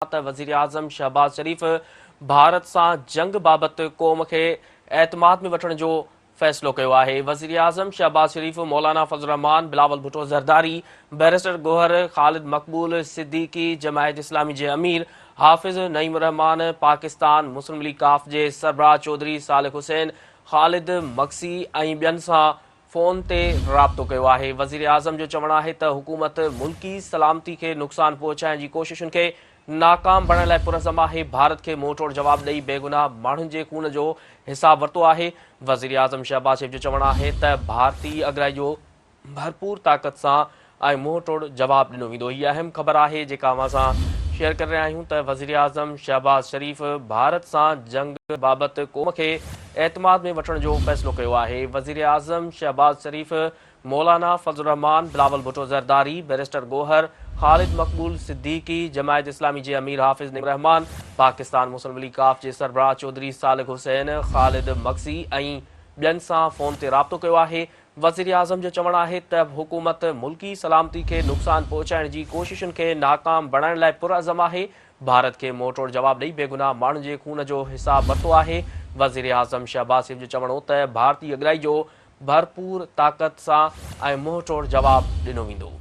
ته وزيراعظم شهباز شريف ڀارت سان جنگ بابت قوم کي اعتماد ۾ وٺڻ جو فيصلو ڪيو آهي. وزيراعظم شهباز شريف مولانا فضل الرحمان، بلاول ڀٽو زرداري، بئريسٽر گوهر، خالد مقبول صديقي، جماعت اسلامي جي امير حافظ نعيم الرحمان، پاڪستان مسلم ليگ قاف جي سربراهه چوڌري سالڪ حسين، خالد مگسي ۽ ٻين سان فون تي رابطو ڪيو آهي. وزيراعظم جو چوڻ آهي ته حڪومت ملڪي سلامتي کي نقصان پهچائڻ جي ڪوششن کي ناڪام بڻائڻ لاء پرعزم آهي، ڀارت کي منهن ٽوڙ جواب ڏئي بيگناهه ماڻهن جي خون جو حساب ورتو آهي. وزيراعظم شهباز شريف جو چوڻ آهي ته ڀارتي اڳرائي جو ڀرپور طاقت سان ۽ منهن ٽوڙ جواب ڏنو ويندو. هي اهم خبر آهي جيڪا اوهان سان شيئر ڪري رهيا آهيون ته وزيراعظم شهباز شريف ڀارت سان جنگ بابت قوم کي اعتماد ۾ وٺڻ جو فيصلو ڪيو آهي. وزيراعظم شهباز شريف مولانا فضل الرحمان، بلاول ڀٽو زرداري، بئريسٽر گوهر، خالد مقبول صديقي، جماعت اسلامي جي امير حافظ نعيم الرحمان، پاڪستان مسلم ليگ قاف جي سربراهه چوڌري سالڪ حسين، خالد مگسي ۽ ٻين سان فون تي رابطو ڪيو آهي. وزيراعظم جو چوڻ آهي ته حڪومت ملڪي سلامتي کي نقصان پهچائڻ جي ڪوششن کي ناڪام بڻائڻ لاء پرعزم آهي، ڀارت کي منهن ٽوڙ جواب ڏئي بيگناهه ماڻهن جي خون جو حساب ورتو آهي، وزيراعظم شهباز شريف جو چوڻ هو ته ڀارتي اڳرائي جو ڀرپور طاقت سان ۽ منهن ٽوڙ جواب ڏنو ويندو.